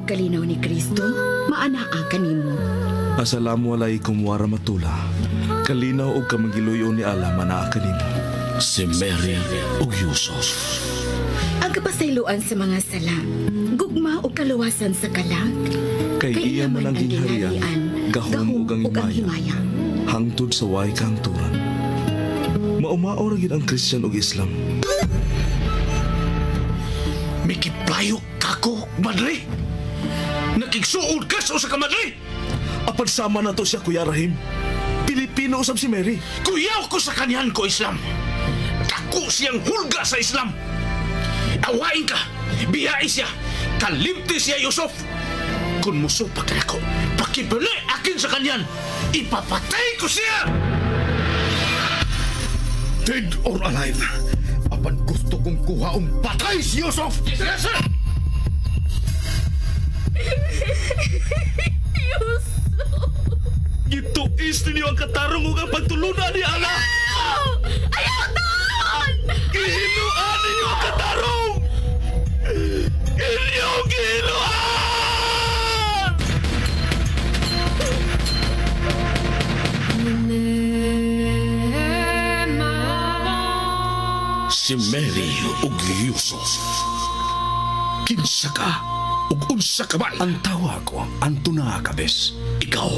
Kalinaw ni Kristo, maanaa kanimo. Assalamu alaikum warahmatullah. Kalinaw og kamangiluyo ni Allah manaa kanimo. Si Mary ug Yusuf. Ang kapasayloan sa mga sala, gugma ug kaluwasan sa kalag. Kay iya man ang gingharian, gahom ug ang himaya. Hangtod sa way kahangturan. Maumao ra gyud ang Christian ug Islam. Mikiplayo kako, madre. Nakigsuod ka sa usa ka madre. Apan sama na to siya, Kuya Rahim. Pilipino usab si Mary. Kuyaw ko sa kanyan ko, Islam. Dako siyang hulga sa Islam. Awain ka, biyai siya, kalimti siya, Yusuf. Kung musupak ka nako, pakibali akin sa kanyan, ipapatay ko siya! Dead or alive, apan gusto kong kuhaong patay si Yusuf! Yes, sir! Gituis ninyo ang katarong ug ang pagtulunan ni Allah. Ayaw taon! Gihinuan ninyo ang katarong! Inyong gihinuan! Si Mary ug Yusuf. Kinsa ka ug unsa ka man? Ang tawa ko, Antona Cabes. Ikaw,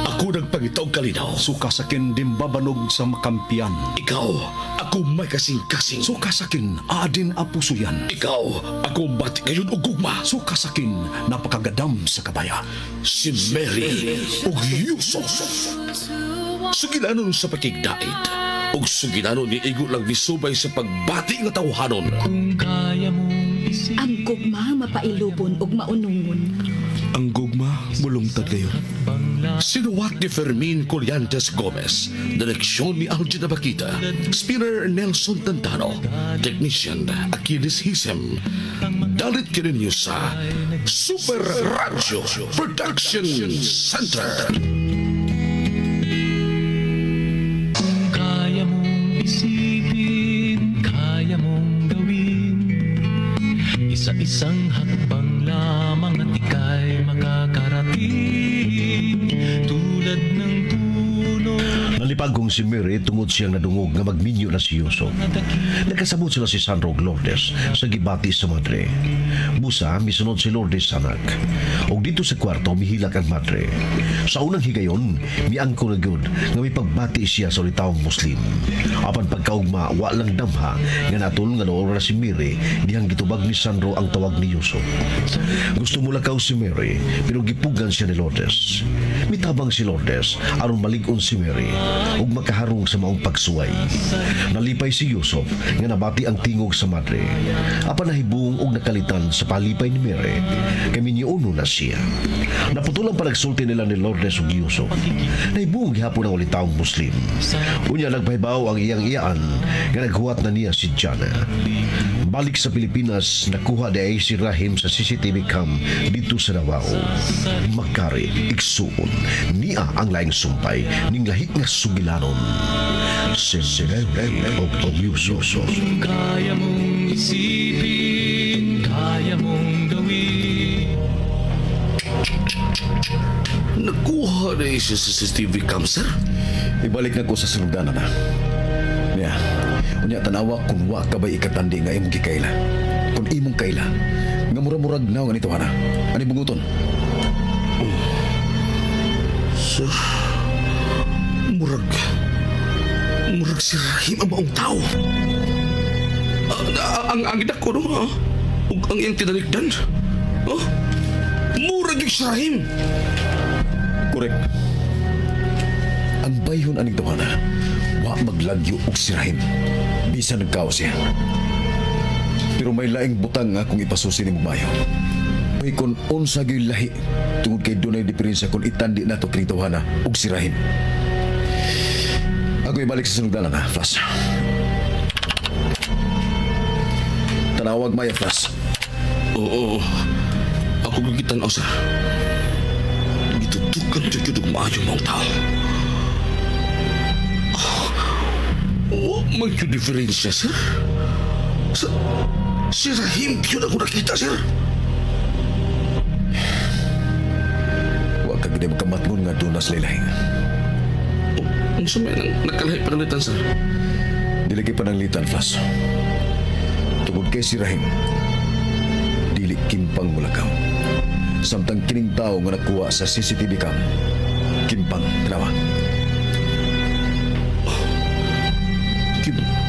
ako nagpangita og kalinaw. Suka sakin dimbabanog sa makampiyan. Ikaw, ako may kasing-kasing. Suka sakin adin apusuyan. Ikaw, ako bati ngayon og gugma. Suka sakin napakagadam sa kabaya. Si Mary ug Yusuf. Sugilanon sa pakigdait ug sugilanon ni igo lang misubay sa pagbati nga tawhanon. Ang gugma mapailubon ug maunungon. Ang gugma mulungtad kayo. Sinuwat ni Fermin Collantes Gomez, direksyon ni Algin Abakita, spinner Nelson Tantano, technician Achilles Hisem. Dalit kininyo sa Super Radio Production Center. Kung kaya mong isipin, kaya mong gawin. Isa-isang hakbang lamang at ika'y makakarating. Tulad ng puno. Nalipagong si Mary tungod siyang nadungog nga magminyo na si Yusuf. Nagkasabot sila si Sandro ug Lourdes sa gibati sa madre. Busa, misunod si Lourdes sa anak. Og dito sa kwarto, mihilak ang madre. Sa unang higayon, miangko na gyud nga may pagbati siya sa ulitawong Muslim. Apan pagkaugma, wa lang damha nga natulong nga noora si Mary dihang gitubag ni Sandro ang tawag ni Yusuf. Gusto mo lakaw si Mary, pero gipugan siya ni Lourdes. Mitabang si Lourdes aron malig-on si Mary ug makaharong sa maong pagsuway. Nalipay si Yusuf nga nabati ang tingog sa madre. Apan nahibong og nakalitan sa palipay ni Mary kay minyuno na siya. Naputulang panagsulti nila ni Lourdes ug Yusuf. Nahibong gihapon ang ulitawong Muslim. Unya nagpahibaw ang iyang iyaan nga naghuwat na niya si Jana. Balik sa Pilipinas, nakuha di ay si Rahim sa CCTV cam dito sa Davao. Makari, igsuon, niya ang laing sumpay, ning lahi nga sugilanon. Si Mary og Yusuf. Kung kaya mong isipin, kaya mong gawin. Nakuha na siya sa CCTV cam, sir. Ibalik na ko sa sinugdanan na. Niya, unya tanawa kung wa ka ba'y ikatandi nga imong gikaila. Kung imong kaila, nga mura-murag na nga nito hana. Ani bunguton? Sir, murag si Rahim ang maong tao. Ang gidak ko, no? Ah? Ug ang iyang tinalikdan. Oh? Murag yung si Rahim. Correct. Ang bayhon aning tawhana, wa maglagyo og si Rahim. Bisan nagkaos siya. Pero may laing butang nga kung ipasusi ni Mugmayo. May kung unsa gyud lahi tungod kay dunay diferensya kung itandi nato kini tawhana og si Rahim. Ako ibalik sa sinugdanan ha, Flash. Tanawag maya, Flash. Oo. Ako gigitan-aw, sir. Gitutukan jud og maayo maong tao. Oh, may diferensya, sir. Sa, si Rahim yun ako nakita, sir. Pwede magkamatngon nga doon na sila ilahi. Ang sumay nang nakalahi pananglitan, sir. Dili kay pananglitan, Flash. Tungod kay si Rahim, dili kimpang mulakaw. Samtang kining tao nga nakuha sa CCTV cam, kimpang, tanawa.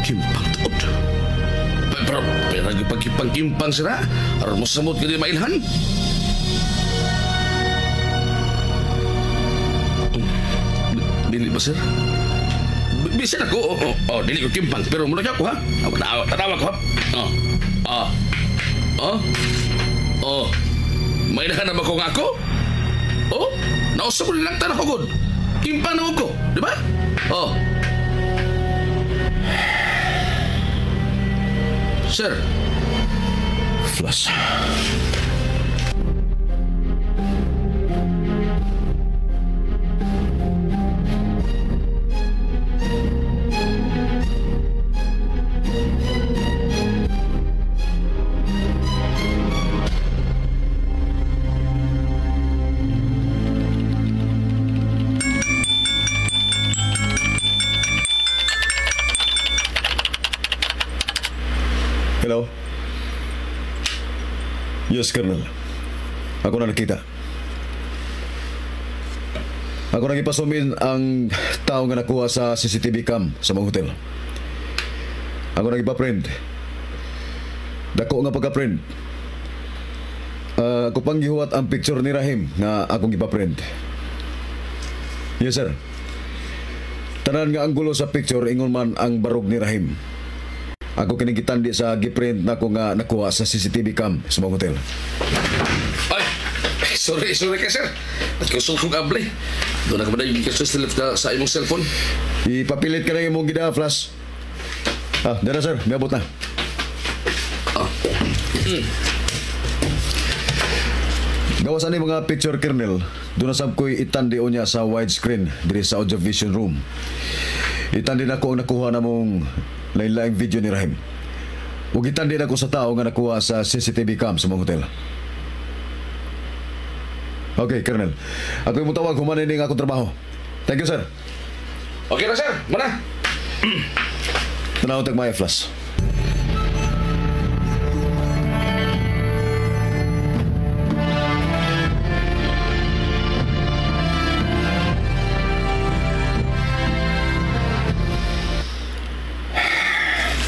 Kimpang taod. Pero, pero pagkimpang-kimpang sira, aron mo samot ka di mailhan. Dili ba, sir? Bisan ako, oh, dili ko kimpang, pero muna ako, ha? Tanawa ko, ha? Oh, oh, oh, oh, mailhan na ba ko nga ako? Oh, nausap ko nilang tanah ko, kimpang na ko, di ba? Oh. Sir. Flash. Hello? Yes, Colonel. Ako na nakita. Ako nang ipasumin ang tao nga nakuha sa CCTV cam sa mga hotel. Ako nang ipa-print. Dako nga pagka-print. Ako pang gihuwat ang picture ni Rahim nga akong ipa-print. Yes, sir. Tanan nga ang gulo sa picture ingon man ang barog ni Rahim. Ako kining gitandi sa giprint nako nga nakuha sa CCTV cam sa mga hotel. Ay, sorry kay sir. Nagkusol kong able. Doon na ka ba na yung sa imong cellphone? Ipapilit ka na imong gida, Flash. Ah, dara sir, miabot na. Ah. Gawas ani mga picture, Colonel. Doon na sab ko'y itandi o niya sa widescreen diri sa audio vision room. Itandi na ko ang nakuha na mong lain-laing video ni Rahim. Ug itandi na ko sa tao nga nakuha sa CCTV cam sa mga hotel. Okay, Colonel. Ako yung mutawag, humanin ang akong trabaho. Thank you, sir. Okay na, sir. Mana? Tanaw tag maya, Flash.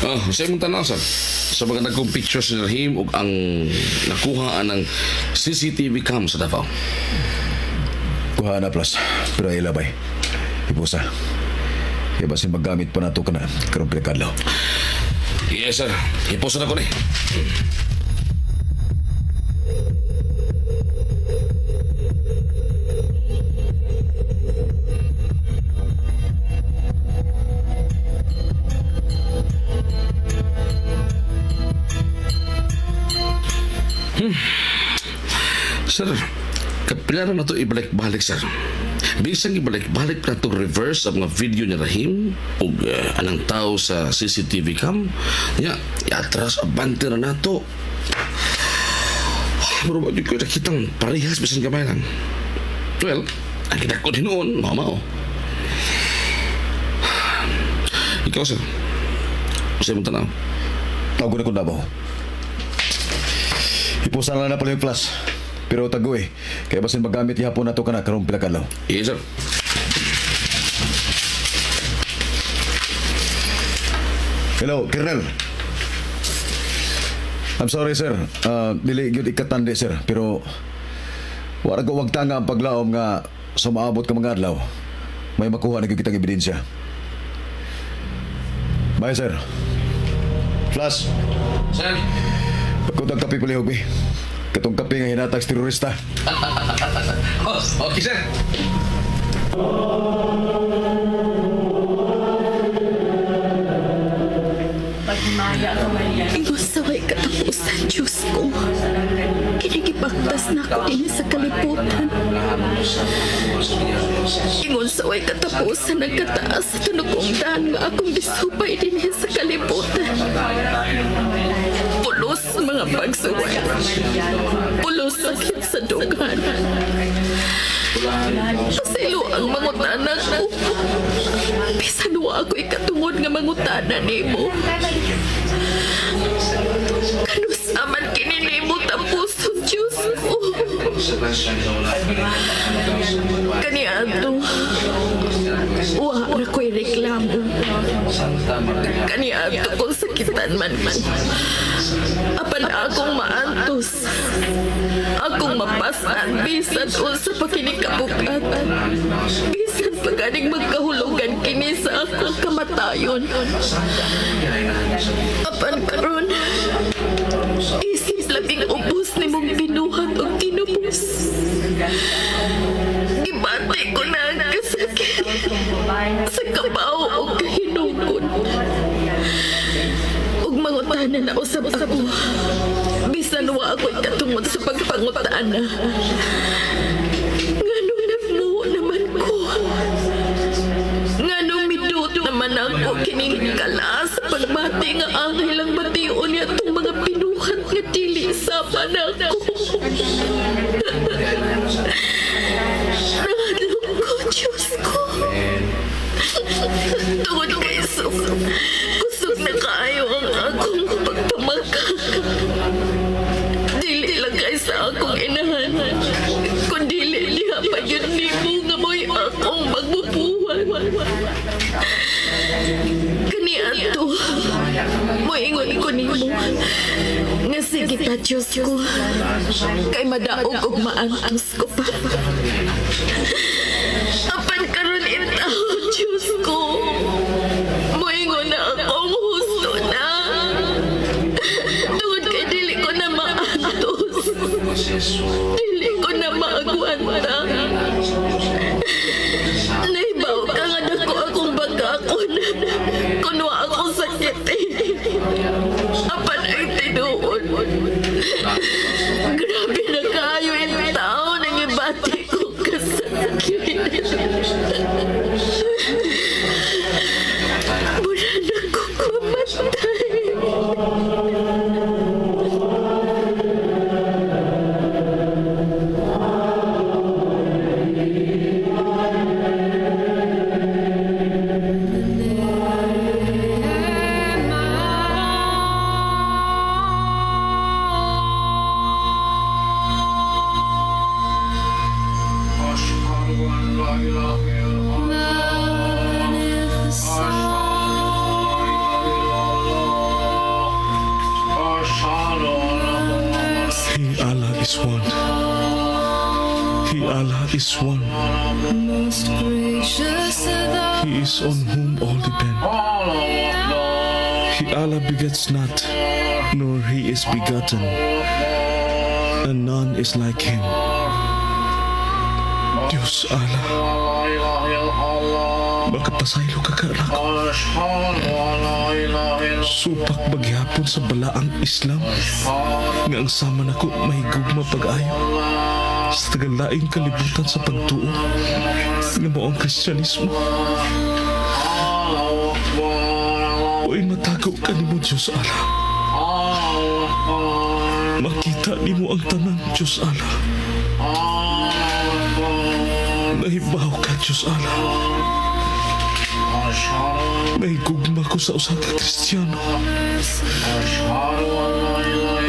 Oh, sa imong tanaw, sir. Sa mga nagkong pictures ni Rahim ug ang nakuha ang CCTV cam sa Davao. Kuha na, Plus. Pero ay labay. Ibusa. Iba sin maggamit pa nato ka na. Karong pinakadlaw. Yes, sir. Ipusa na ko ni. Sir, kapila na ito ibalik-balik, sir. Bisan ibalik-balik na ito reverse ang mga video ni Rahim o anang tao sa CCTV cam. Ya, iatras, abante na nato. Pero ba ko nakitang parehas bisan gamay lang. Well, ang kinako din noon, mao. Ikaw, sir. Usa mong tanaw. Tawag ko na kung Davao. Ipusan na pala yung Flash. Pero tagoy, kaya basin magamit ihapon na to ka na karong pila kadlaw. Yes, sir. Hello, Colonel. I'm sorry, sir. Dili gyud ikatandi, sir. Pero wala ko wag tanga ang paglaom nga sa maabot ka mga adlaw. May makuha na gyud kitang ebidensya. Bye, sir. Flash. Sir. Pagkutang kape palihog, eh. Katong kape nga hinatag sa terorista. Oh, okay, sir. Ingon sa way katapusan, Diyos ko. Kinigibagtas na ako din sa kalibutan. Ingon sa way katapusan, nagkataas sa tunukong daan nga akong gisupay din sa kalibutan. Pulos sa mga pagsuway. Pulos sakit sa dughan. Pasaylo ang mangutana ko. Bisan wa ako ikatungod nga mangutana nimo. Kanusaman kini nimo tampuson, Diyos ko. Kaniadto, wa ra ko'y reklamo. Kaniadto kung sakitan man ko. Apan akong maantos, akong mapasan bisan unsa pa kini kabukat. Bisan pa ganing magkahulugan kini sa akong kamatayon. Apan karon, isip labing ubos ni mong binuhat og tinubos. Gibati ko na ang kasakit sa kabaw og kahinungkon. Ug mangutana na usab ako. Bisan wa ako'y katungod sa pagpangutana. Nganong nagmuo naman ko? Nganong midut naman ako kining kala sa pagbati nga angay lang bation niya itong mga pinuhat nga dili sama na ako. Nahadlok ko, Diyos ko. Tungod kay kusog na kaayo ang akong pagpamaka. Dili lang kay sa akong inahan, kundili diha pa yun nimo nga mo'y akong magbubuhan. Kaniadto, moingon ko nimo nga sige ta, Diyos ko, kay madaog og maantos ko pa. Apan karon intaw, Diyos ko, moingon na akong husto na. Tungod kay dili ko na maantos, dili ko na maagwanta. Naibaw ka nga dako akong bagakon kun wa ako sakit eh. Apan ay tinuod. Grabe na kayo yung tao nang ibati ko kasakit. Mura na ko mamatay. He Allah is one. He Allah is one. He is on whom all depend. He Allah begets not, nor he is begotten, and none is like him. Diyos Allah, makapasaylo ka kanako. Supak bagyapon sa balaang Islam, nga ang sama nako mahigugma pag-ayo sa tagalaing kalibutan sa pagtuo nga mao ang Kristyanismo. Uy, matago ka nimo, Diyos Allah. Makita nimo ang tanan, Diyos Allah. Nahibaw ka, Diyos Allah. Nahigugma ko sa usa ka Kristiyano,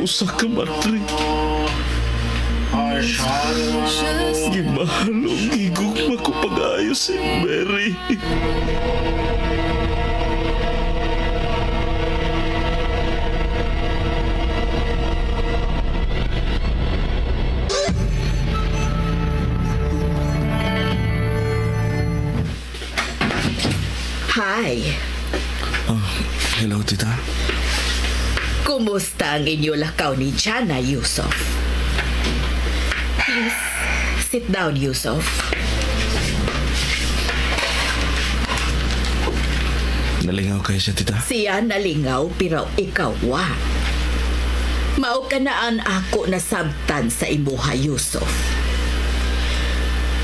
usa ka madre. Gimahal og gigugma ko pag-ayo si Mary. Hi. Hello, tita. Kumusta ang inyo lakaw ni Jana, Yusuf? Please, sit down, Yusuf. Nalingaw kayo siya, tita. Siya nalingaw pero ikaw wa. Mao ka naan ako nasabtan sa imuha, Yusuf.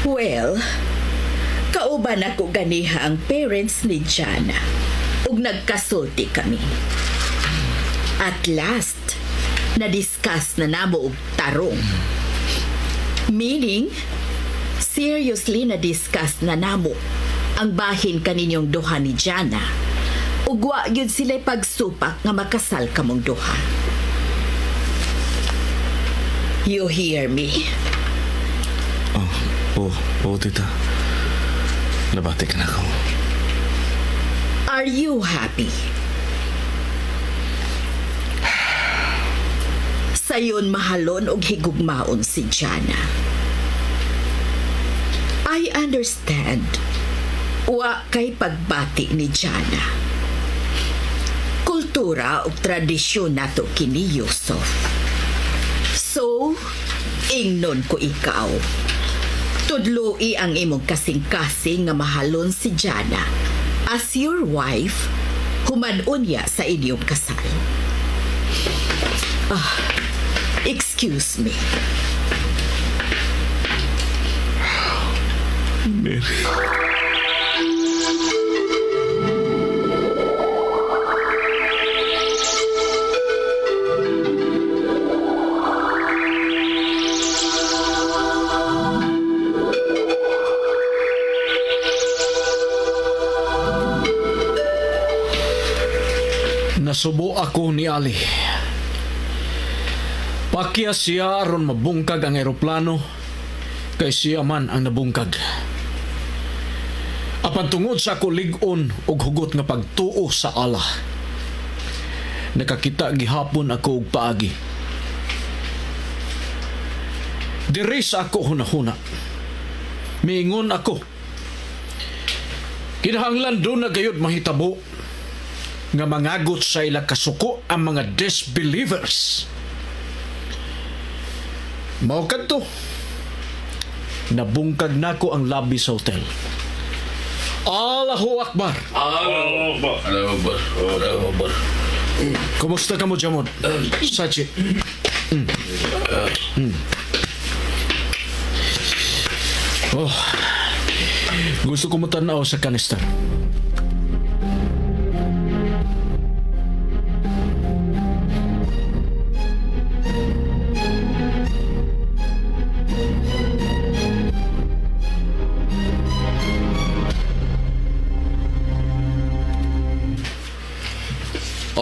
Well, kauban ako ganiha ang parents ni Jana ug nagkasulti kami. At last, na-discuss na namo og tarong. Meaning, Seriously na discuss na namo ang bahin kaninyong duha ni Jana. Ug wa gyud sila pagsupak nga makasal kamong duha. You hear me? Oh, oh, tita. Nabati ka na ako. Are you happy? Sayon mahalon og higugmaon si Jana. I understand. Wa kay pagbati ni Jana. Kultura ug tradisyon nato kini, Yusuf. So, ingnon ko ikaw. Tudloi ang imong kasing-kasing nga mahalon si Jana as your wife, human unya sa inyong kasal. Ah, excuse me. Mary. Nasubo ako ni Ali. Pakya siya aron mabungkag ang eroplano kay siya man ang nabungkag. Apan tungod sa ako lig-on og hugot nga pagtuo sa Allah, nakakita gihapon ako og paagi. Diri sa ako hunahuna. Miingon ako. Kinahanglan doon na gayud mahitabo nga mangagot sa ila kasuko ang mga disbelievers. Mao kadto, nabungkag nako ang lobby sa hotel. Allahu Akbar! Allahu Akbar! Allahu Akbar! Allahu Akbar! Kumusta ka mo, Jamon? Sachi. Oh, gusto ko matanaw sa kanister.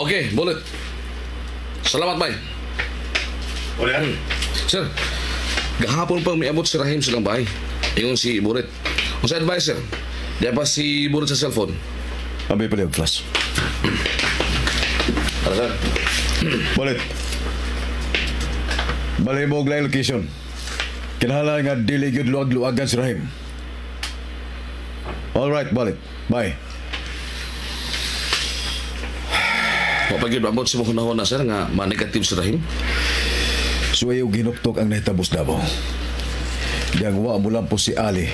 Okay, Bullet. Salamat, bay. Wala. Sir, gahapon pa miabot si Rahim silang bahay. Ingon si Bullet. Unsa advice, sir? Di pa si Bullet sa cellphone. Ambi pala yung flash. Tara, sir. Bullet. Balay mo og laing location. Kinahanglan nga dili gyud luag-luagan si Rahim. All right, Bullet. Bye. Mapagid abot sa mga hunahuna, sir, nga ma-negative si Rahim. Suwayo ginuktok ang nahitabos Davao. Diyang wa mo lang po si Ali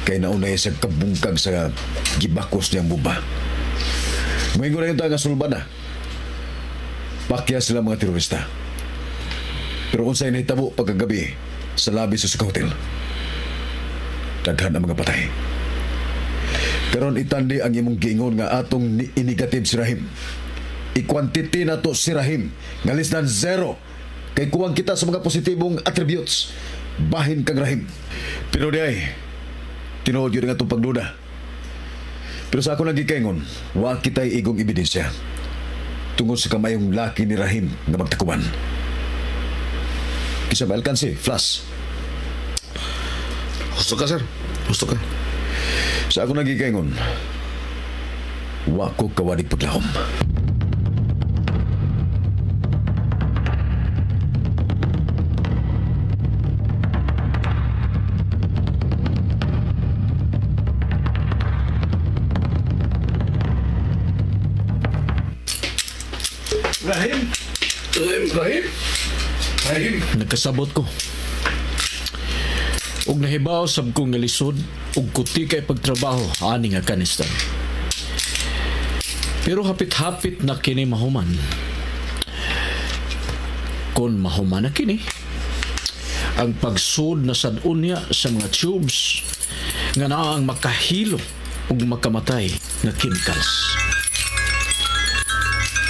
kay naunay sa kabungkag sa gibakos niyang buba. Moingon na yun ta nga sulba na. Pakya sila mga terorista. Pero unsay nahitabo pagkagabi sa labi sa Suka Hotel. Daghan ang mga patay. Karon itandi ang imong giingon nga atong ni-negative si Rahim. I-quantity na to si Rahim nga less than zero. Kay kuwang kita sa mga positibong attributes. Bahin kang Rahim. Pero di ay, tinuod yun nga itong pagduda. Pero sa ako nagikaingon, wa kita'y igong ebidensya tungod sa kamayong laki ni Rahim nga magtakuban. Kisa ba alkansi, flash. Gusto ka, sir. Gusto ka. Sa ako nagikaingon, wa ko kawadig paglahom. Rahim? Rahim? Rahim? Nagkasabot ko. Og nahibaw sab ko nga lisod og kuti kay pagtrabaho ani nga kanistan. Pero hapit-hapit na kini mahuman. Kon mahuman na kini, ang pagsud na sad unya sa mga tubes nga naa ang makahilo ug makamatay nga chemicals.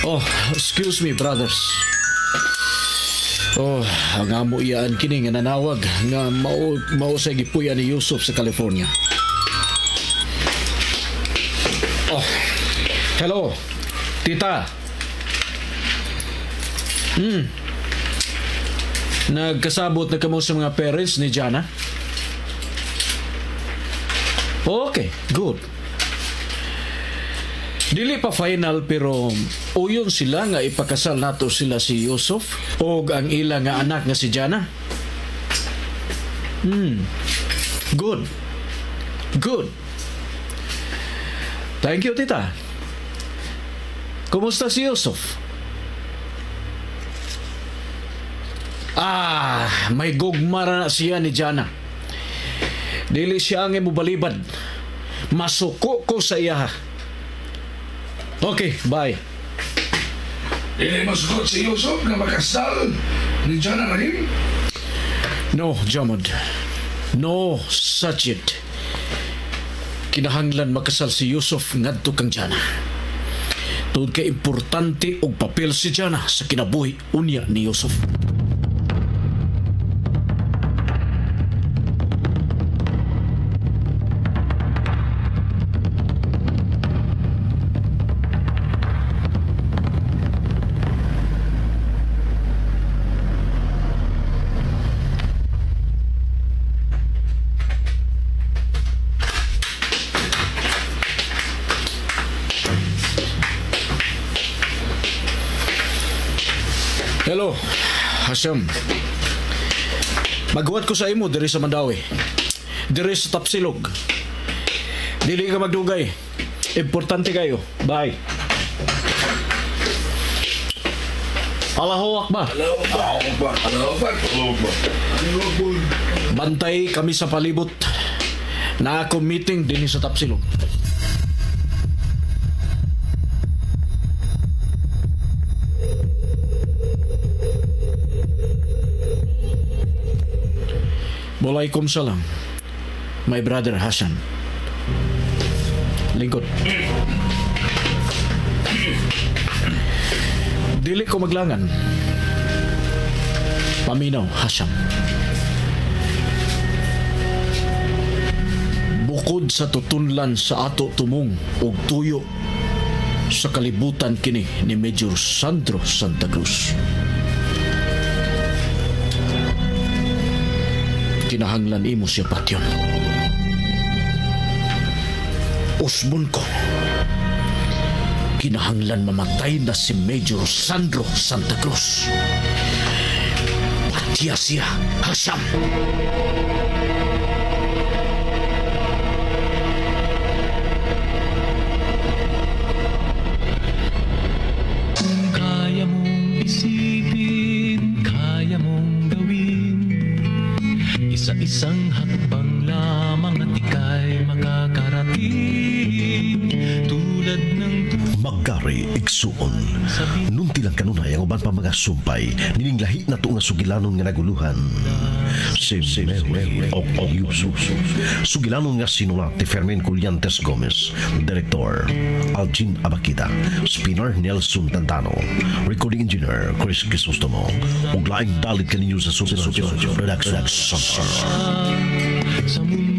Oh, excuse me, brothers. Oh, ang amo iyaan kini nga nanawag nga mao sa gipuy-an ni Yusuf sa California. Oh, hello, tita. Nagkasabot na kamo sa mga parents ni Jana? Okay, good. Dili pa final pero uyon sila nga ipakasal nato sila si Yusuf og ang ila nga anak nga si Jana. Good. Good. Thank you, tita. Kumusta si Yusuf? Ah, may gugma ra na siya ni Jana. Dili siya ang imubalibad. Masuko ko sa iya. Okay, bye. Dili masugot si Yusuf nga makasal ni Jana Rahim? No, Jamad. No, Sajid. Kinahanglan makasal si Yusuf ngadto kang Jana. Tungod kay importante og papel si Jana sa kinabuhi unya ni Yusuf. Hello, Hashim. Maghuwat ko sa imo diri sa Mandawi. Diri sa Tapsilog. Dili ka magdugay. Importante kayo. Bye. Allahu Akbar. Allahu Akbar. Allahu Akbar. Allahu Akbar. Allahu Akbar. Bantay kami sa palibot. Na ako meeting dinhi sa Tapsilog. Walaikum salam, my brother Hassan. Lingkod. Dili ko maglangan. Paminaw, Hassan. Bukod sa tutunlan sa ato tumong og tuyo sa kalibutan kini ni Major Sandro Santa Cruz. Kinahanglan imo siya patyon. Usbon ko. Kinahanglan mamatay na si Major Sandro Santa Cruz. Patya siya, Hasham. Kaya mong isipin, kaya mong gawin. Isa-isang hakbang lamang at ika'y makakarating. Tulad ng Magkari igsuon. Nunti lang kanunay ang uban pa mga sumpay nining lahi na nga sugilanon nga naguluhan. Si Mary og Yusuf. Sugilanon nga sinulat ni Fermin Collantes Gomez. Director Algin Abakita. Spinner Nelson Tantano. Recording Engineer Chris Crisostomo. Ug laing dalit kaninyo sa Super Production Center. Sa mundo.